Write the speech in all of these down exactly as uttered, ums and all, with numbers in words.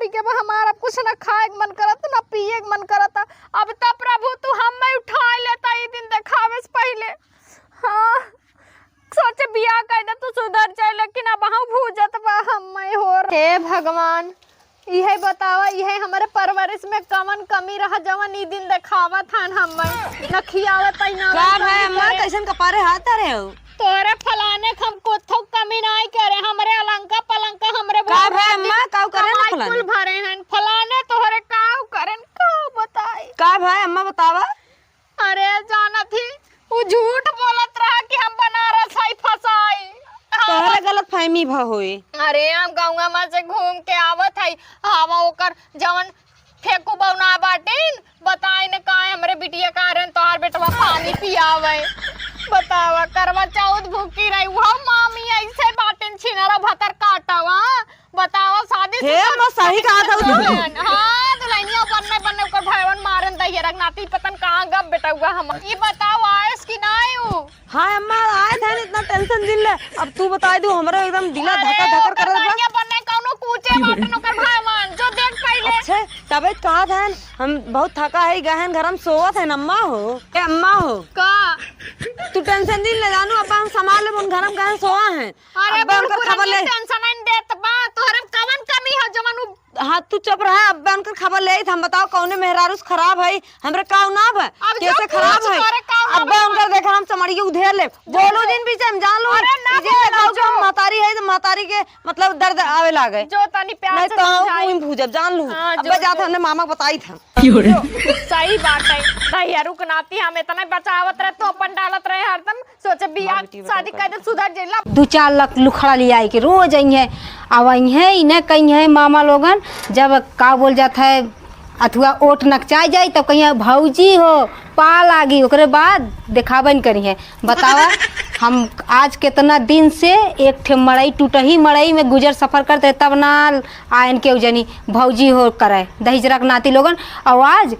के अब हमार अब कुछ ना खाए के मन करत, ना पिए के मन करत। अब त प्रभु तू हम्मे उठाए लेता ई दिन देखावे से पहिले। हाँ, सोचे बियाह कर दे तू सुधर जाए, लेकिन अब हम भूजत बा हम्मे हो। हे भगवान, इहे बतावा, इहे हमरे परवरिश में कवन कमी रहा जवन ई दिन देखावत हन हम्मे। न खियावत है, ना का भाई अम्मा, करे। कैसन कपारे हाथ धरे हो? तोहरे फलाने क हम कुथो कमी नाई करे, हमरे अलंका पलंका हमरे का भोग भाई अम्मा, काऊ करे ना कमाई फलाने? कुल भरे हन, फलाने तोहरे काऊ करेन, काऊ बताई? का भाई अम्मा बतावा? अरे जानत ही, उ झूठ बोलत रहा कि हम बनारस हई फसाई। तोहरे गलत फहमी भ होई। अरे हम गौवा में से घूम के आवत हई, हवा ओकर जवन फेंकू बौना बाटिन, बताई न काहे हमरे बिटिया कारण तोहार बेटवा पानी पियावे। बतावा, करवा चौथ भूखी रही, उहो मामी ऐसे बाटिन छिनरा भतर काटवा। बतावा, शादी से हे, तो अम्मा, सही कहा था तू। हाँ, दुल्हनिया बनने, बनने ओकर भैवन मारन दहिया रख नाती पतन कहाँ गप बेटौआ हम। ई बताओ, आयस कि नाई उ? हाँ अम्मा, आए थे, इतना tension जिन ले। अब तू बताई दू, हमरो एकदम दिला अरे, धकर धकर ओकर करत बा। दुल्हनिया बनने कौनो कूचे बाटन ओकर भैवन, जो देख पहिले। अच्छा, तबे तो कहा था, हम बहुत थका है, गहन घर में सोवत है न अम्मा हो। ए अम्मा हो। का? तू tension जिन ले जानू, अब हम संभाल लेब, उन घर में गहन सोवा है। अरे अब्बे उनकर बुढ़बुढ़िया खबर ले। Tension नहीं देत बा, तोहरे में कवन कमी है जवन उ हाँ, तू चुप रहा, अब्बे उनकर खबर ले, हम बताओ कौने मेहरारू से खराब है, हमरे काऊ ना बा, अब जो कैसे खराब पूछ है? तोहरे काऊ ना अब्बे बा। उनकर देखा हम समझिए उधेर ले, जो बोलो जो। जिन बीच हम जान लो, अरे ना इजे बोलो, बताओ कि जो। हम महतारी है, तो महतारी के मतलब दर्द आवे लागे। जो तनी प्यार नहीं से तो हम समझाई। कोई भूजब जान लो, हाँ, अब्बे जो, जात जो। हमने मामा बताई था। सही बात है, दहिया रुक नाती हम इतना बचावत रहे, तो अपन डालत रहे हरदम, सोचे बियाह शादी कर दे, सुधर जइला। दू चार लाख लुखड़ा ले आई के रोज आई है, अब आई है, इन्हें कही है मामा लोगन, जब का बोल जात है, अथुआ ओट नकचाई जाई, तब कही है, "भौजी हो, पा लागी", ओकरे बाद देखाबन करी है। बतावा, हम आज कितना दिन से एक ठे मड़ई, टूटही मड़ई में गुजर सफर करते, तब ना आयन के जनी भौजी हो करे, दहिजरा के नाती लोगन, और आज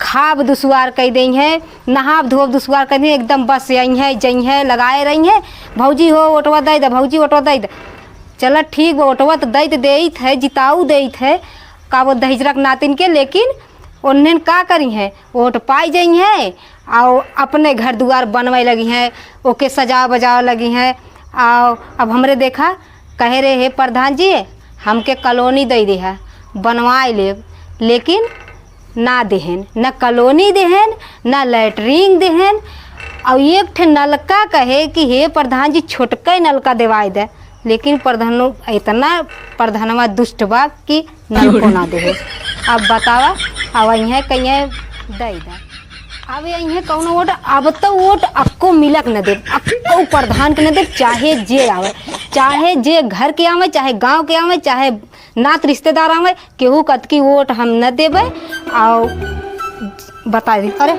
खाब दुश्वार कइ देई है, नहाब धोब दुश्वार कइ देई है, एकदम बस आई है, जई है, लगाए रही है, "भौजी हो, ओटवा दइ द, भौजी ओटवा दइ द।" चल ठीक बा, ओटवा त दइ त देइत है, जिताऊ देइत है, का वो दहिजरा के नातिन के, लेकिन ओन्हन का करी है, ओट पाई जई है, और अपने घर दुआर बनवाए लगी है, ओके सजावे बजावे लगी है। और अब हमरे देखा, कहे रहे, "हे प्रधान जी, हमके कॉलोनी दइ देहा, बनवाए लेब," लेकिन ना देहेन, न कॉलोनी देहेन, न लैट्रिन देहेन। और एक ठे नलका कहे कि, "हे प्रधान जी, छोटके नलका देवाए दे," लेकिन प्रधानो, इतना प्रधानवा दुष्ट बा कि नलको ना देहे। अब बतावा, अब इहे कहिए दइ दा। अब इहे कौनो वोट, अब तो वोट अक्को मिलक न देब, अक्को प्रधान के न देब, चाहे जे आवे, चाहे जे घर के आवे, चाहे गांव के आवे, चाहे नात रिश्तेदार आवे, केहू कतकी वोट हम न देबे। आओ बता दी, अरे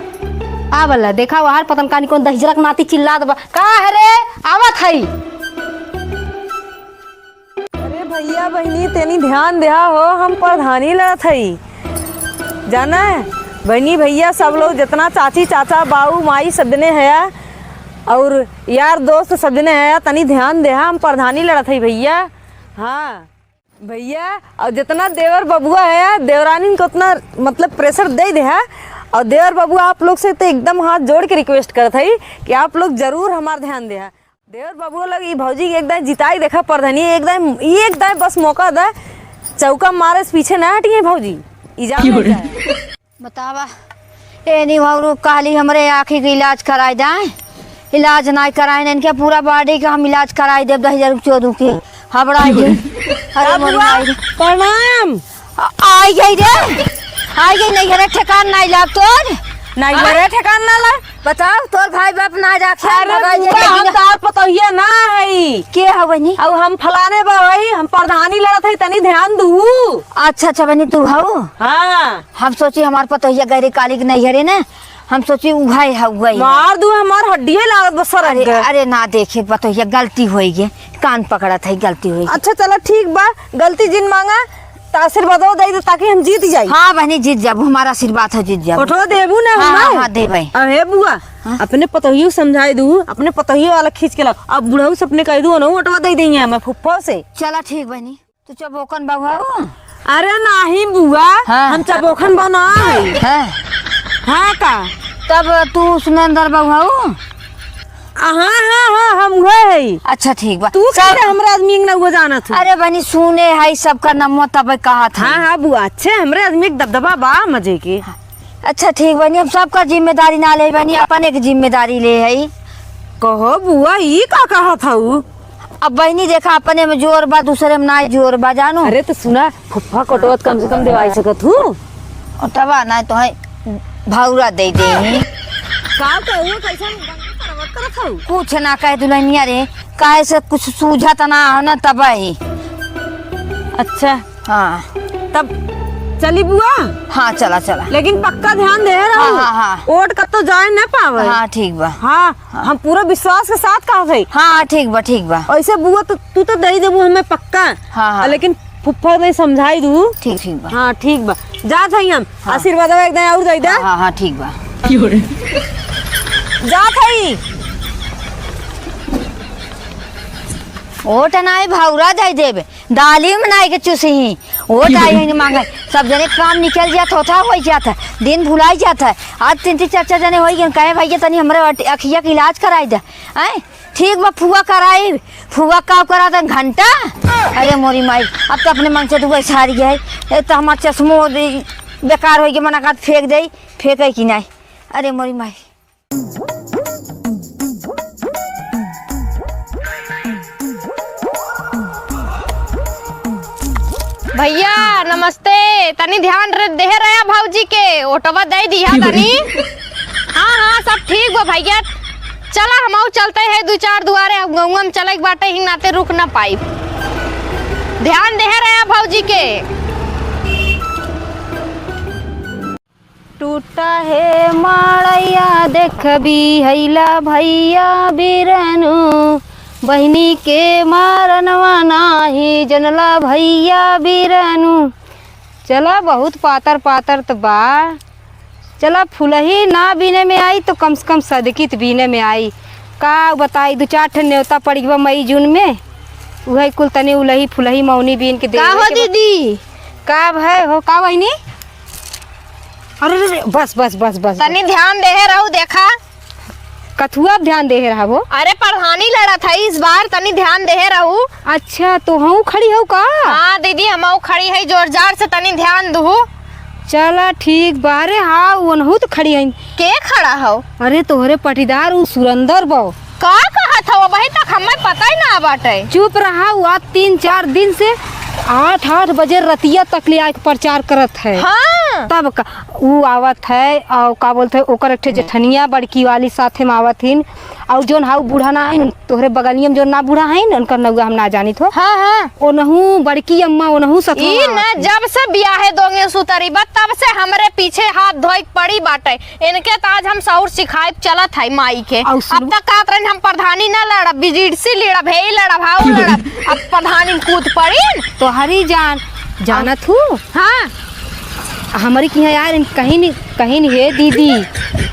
आवला, देखा वहार पतन कानी कौन दहिजरा के नाती चिल्लात बा, का है रे, आवत हई। अरे भइया बहिनी, तनी ध्यान देहा हो, हम प्रधानी लड़त हई। जाना है बहिनी भइया, सब लोग जितना चाची चाचा बाऊ माई सब जने हया और यार दोस्त सब जने हया, तनी ध्यान देहा, हम प्रधानी लड़त हई भइया। हाँ भइया, और जितना देवर बबुआ हया, देवरानिन को उतना मतलब pressure दे देहा। और देवर बबुआ आप लोग से तो एकदम हाथ जोड़ के request करत हई कि आप लोग जरूर हमार ध्यान देहा। देवर बबुआ लोग, ई भौजी के एक दाएं जिताई देखा प्रधानी, एक दाएं, एक दाएं बस मौका दा, चौका मारे से पीछे ना हटिए भौजी, ई जान क्यों रे? जाए। बतावा, ए निभौरू कहली हमरे आँखी के इलाज कराई दाएं, इलाज नाई कराइन, इनके पूरा body के हम इलाज कराई देब, दहिजर चोदू के, हबड़ा क्यों रे? अरे का मोरी बुआ? माई रे। प्रणाम। आ-, आई गई रे, आई गई, नैहरे ठेकान नाई लाग तोर। नैहरे ठेकान ना लाग? बताओ, तोर भाई बाप ना राखे, अरे भगाई दे बुआ, हम लेकिन तोर पतोहिया ना हई। के हवनी? अब हम फलाने बा हई, हम प्रधानी लड़त हई, तनी ध्यान दू। अच्छा, अच्छा, बनी तू हऊ? हाँ। हम सोची हमार पतोहिया गैरी काली के नैहरे ना, हम सोची उहाई है, उहाई है। मार दू, हमार हड्डिये लागत बस सरक अरे, गए। अरे ना देखे पतोहिया, गलती होई गे, कान पकड़त है, गलती होई गे। अच्छा चला ठीक बा, गलती जिन मांगा, त आशीर्वादो दे दे ताकि हम जीत जाई। हाँ बहनी, जीत जाबू, हमारा आशीर्वाद है, जीत जाबू। फोटो देबू ना हाँ, हमार? हाँ, हाँ, देबै। अब हे बुआ, हाँ? अपने पतोहियो समझाई दू, अपने पतोहियो वाला खींच के लाओ। अब बुढ़ऊ से अपने कह दू, ओनहु ओटवा दे देंगे हमें फुफ्फो से। चला ठीक बहनी, तू चबोकन बउआ हो। अरे नाही बुआ, हाँ। हम चबोखन बा ना हई। हाँ। हाँ का? तब तू सुनेंदर बहू हऊ? हाँ, हाँ, हाँ, हम उहे हई। अच्छा, ठीक बा। तू सब कैसे हमरा आदमी के नउआ जानत हो? अरे बहिनी, सुने हई सबका नमवा तबे कहत हई। हाँ, हाँ बुआ, अच्छे हमरे आदमी के दबदबा बा मजे के। अच्छा, ठीक बहिनी, हम सबका जिम्मेदारी ना ले बहिनी, अपने के जिम्मेदारी ले हई। कहो बुआ, ई का कहत हऊ? अब बहिनी देखा, अपने में जोर बा, दूसरे में नाई जोर बा, जानू। अरे तो सुना, फुफ्फा कटोत कम से कम देवाई सकत हूँ। ओटवा ना तो है, भौरा दे दे। का कहू, कैसन करवत करत हऊ? कुछ ना कहे दुल्हनिया रे, काहे से कुछ सूझत ना हो ना तब ही। अच्छा। हाँ। तब चली बुआ? हाँ, चला, चला। लेकिन पक्का ध्यान दे रहू। हाँ, हाँ, हाँ। ओट कत्तो जाए न पावे। हाँ, ठीक बा। हाँ, हाँ। हम पूरा विश्वास के साथ कहत हई। हाँ, हाँ, ठीक बा, ठीक बा। ऐसे बुआ तो तू तो दे देबू हमें पक्का। हाँ, हाँ। लेकिन फुफ्फा दे समझाई दू। ठीक, ठीक बा। हाँ, ठीक बा। जात हई हम। हाँ। आशीर्वाद एकदम और दे दे। हाँ, हाँ, हाँ, ठीक बा। जात हई। ओट नाई भौरा दे देबे। दाली में नाई के चुसही, ओट आई है मांगे। सब जने काम निकल जात होता, हो जात है, दिन भुलाई जात है। आज तीन तीन चार चार जने होई गए, कहे भैया तनी हमरे अट-, अखिया के इलाज कराई दे। आए, ठीक बा फुआ कराई, फुआ का करा दे घंटा। अरे मोरी माई, अब तो अपने मन से दुआ सारी गए। ए तो हमार चश्मो दे-, बेकार होई के मना का फेंक दे, फेंके कि नहीं। अरे मोरी माई। भैया नमस्ते, तनी ध्यान रे देहे रहा भौजी के, ओटवा दे दिया तनी। हाँ हाँ सब ठीक बा भैया, चला हमहू चलते हैं दू चार दुआरे, हम गौवा में चले के बाटे ही नाते रुक ना पाई। ध्यान देहे रहा भौजी के। टूटा हे माड़ैया देखबी हैला भैया बिरनु, बहिनी के मारनवा नाही जनला भैया बिरनु। चला बहुत पातर पातर त बा, चला फुलही ना बीने में आई तो कम से कम सदकी त बीने में आई। का बताई, दू चार ठे नेवता पड़ी बा मई जून में, उहे कुल तनी उलही फुलही मौनी बीन के दे का हो देवे के बा। दीदी? का भय हो, का बहिनी? अरे रे रे, बस, बस, बस, बस, तनी बस। ध्यान देहे रहू, देखा। कथुआ ध्यान देहे रहा वो। अरे, प्रधानी लड़त है इस बार, तनी ध्यान देहे रहू। अच्छा, तो हऊ खड़ी हऊ का? हाँ दीदी, हमहू खड़ी है, जोर जार से तनी ध्यान दू। चला ठीक बा। अरे हाँ, ओनहू तो खड़ी है। के खड़ा हौ? अरे तोहरे पटीदार उ सुरंदर बा। का कहत हौ? अबही तक हमें पता ही ना बाटे। चुप रहा, उ आज तीन चार दिन से आठ आठ बजे रतिया तक ले आके प्रचार करत है। हाँ। तब का, उ आवत है और का बोलत है, ओकर एक ठे जेठनिया बड़की वाली साथे में आवत हिन, और जोन हाउ बूढ़ा ना है, तोहरे बगलिया में जोन ना बूढ़ा है न, उनकर नउआ हम ना जानित हो। हाँ, हाँ। ओनहू बड़की अम्मा, ओनहू सथवा ई आवत ना, हिन। जब से बियाहे दोंगे सुतरी बा, तब से हमरे पीछे हाथ धोए के पड़ी बाटे। इनके त आज हम सौर सिखाइब चलत है माई के। अउ अब सुन। तक कहत रहन हम प्रधानी ना लड़ब, बीजेडीसी लड़ब, हे लड़ब, हाउ लड़ब। अब प्रधानी में कूद पड़ीन। तोहरी जान, जानत हू? हाँ। हमरी किहाँ यार, कहिन, कहिन हे दीदी,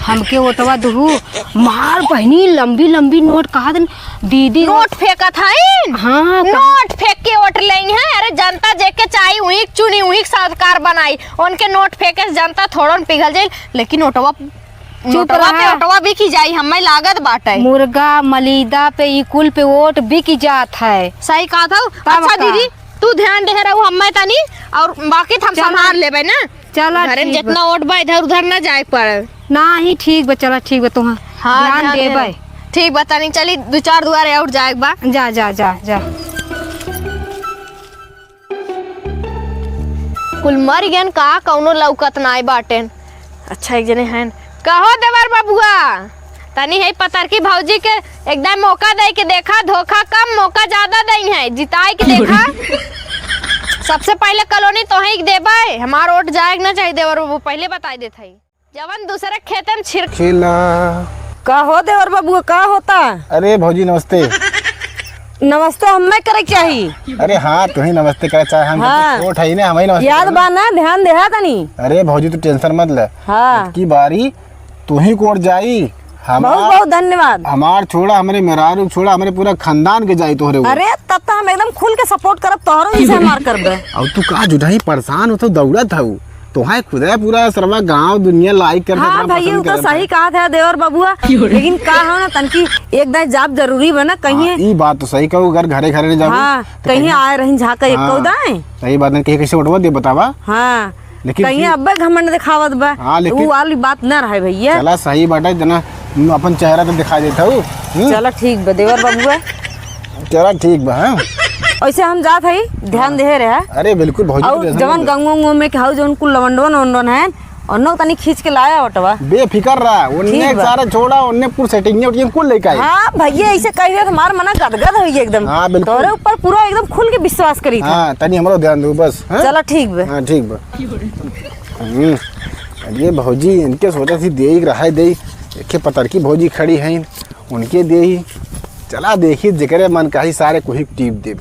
हमके ओटवा दुहू, मार बहिनी लंबी लंबी नोट कहा दिन दीदी। नोट फेंकत हईन। हाँ, हाँ, नोट फेंक के ओट लेई हैं। अरे जनता जेके चाही उही के चुनी, उही के सरकार बनाई। उनके नोट फेंके से जनता थोड़न पिघल जाई, लेकिन ओटवा चुप नोटवा पे रहा। ओटवा बिकी जाई, हमें लागत बाटे। मुर्गा, मलीदा पे, ई कुल पे वोट बिकी जात है। सही कहत हऊ। तब अच्छा का? दीदी, तू ध्यान देहे रहू हमें तनी, और बाकी त हम चला। संभाल लेबे ना। चला, घरे में ठीक बा। जितना वोट बा, इधर उधर ना जाए के पड़े। नाही, ठीक बा, चला, ठीक बा, तोहार हाँ, ध्यान ध्यान देबे। देबे। ठीक बा, तनी चली, दू चार दुआरे और जाए के बा। जा, जा, जा, जा। कुल मर गयन का, कौनो लौकत नाय बाटेन। अच्छा, एक जने हैं। कहो देवर बबुआ, तनी है पतरकी भौजी के एकदम मौका दे के देखा, धोखा कम, मौका ज्यादा दई है, जिताई के देखा। सबसे पहले कॉलोनी तोही के देबे, हमार वोट जाए के ना चाहिए देवर बबू, पहले बताई देत है। जवन दूसरे खेते में छिड़क खेला। का हो देवर बबुआ, का होता? अरे भौजी नमस्ते। नमस्ते हमें करे के चाही। अरे हाँ, तू ही नमस्ते करे चाहे, हम हाँ। तो छोट है ना, हमें नमस्ते याद करे। बा ना, ध्यान देहा तनी। अरे भौजी तू tension मत ले। हाँ। की बारी तू ही कोट जाई, हमार बहुत बहुत धन्यवाद। हमार छोड़ा, हमरे मेहरारू छोड़ा, हमरे पूरा खानदान के जाई तोहरे ऊपर। अरे, तब तो हम एकदम खुल के support करब, तोहरो जैसे हमार करबे। अब तू का जुठाई परेशान हो तो दौड़त हऊ। तोहाई खुदे पूरा सरवा गांव दुनिया like कर हाँ देतना, भैया, पसंद उ तो करता सही है। कहा था देवर बबुआ। क्यों रे? लेकिन का हो ना, तनकी एक दाई जाब जरूरी बा ना, कहीं हाँ, ई बात तो सही कहू, अगर घरे घरे नहीं जाबू हाँ, तो कहीं कहीं आए रही झाका एक हाँ, दाई। सही बात है, कहीं कैसे उठवा दे बतावा। हाँ, लेकिन कहीं फिर अब्बे घमंड दिखावत बा। हाँ, लेकिन उ वाली बात ना रहे भैया। चला सही बात है, जना अपन चेहरा तो दिखा देता हूँ। हम्म? चला ठीक बा देवर बबुआ। चला ठीक बा, हाँ। ऐसे हम जात हई, ध्यान देहे रहा। अरे बिल्कुल भौजी, और तो जवन गंगो उंगो में के हऊ, जवन कुल लवंडवन वंडवन है, उन्नो तनी खींच के लाया ओटवा। बेफिकर रहा, उन्ने ठीक बा। सारा छोड़ा, उन्ने पूरी setting उटिंग कुल लेके आई। हाँ भैया, ऐसे कह दे तो हमार मना गदगद होई एकदम। हाँ, बिल्कुल। तोरे ऊपर पूरा एकदम खुल के विश्वास करी था। हाँ, तनी हमरो ध्यान दो बस, हाँ? चला ठीक बा। हाँ, ठीक बा। हम्म, अरे भौजी, इनके सोचा थी देई रहा देई, देखे पतरकी भौजी खड़ी हैं, उनके देई। चला देखी, जेकरे मन कही सारे कुही टीप देब।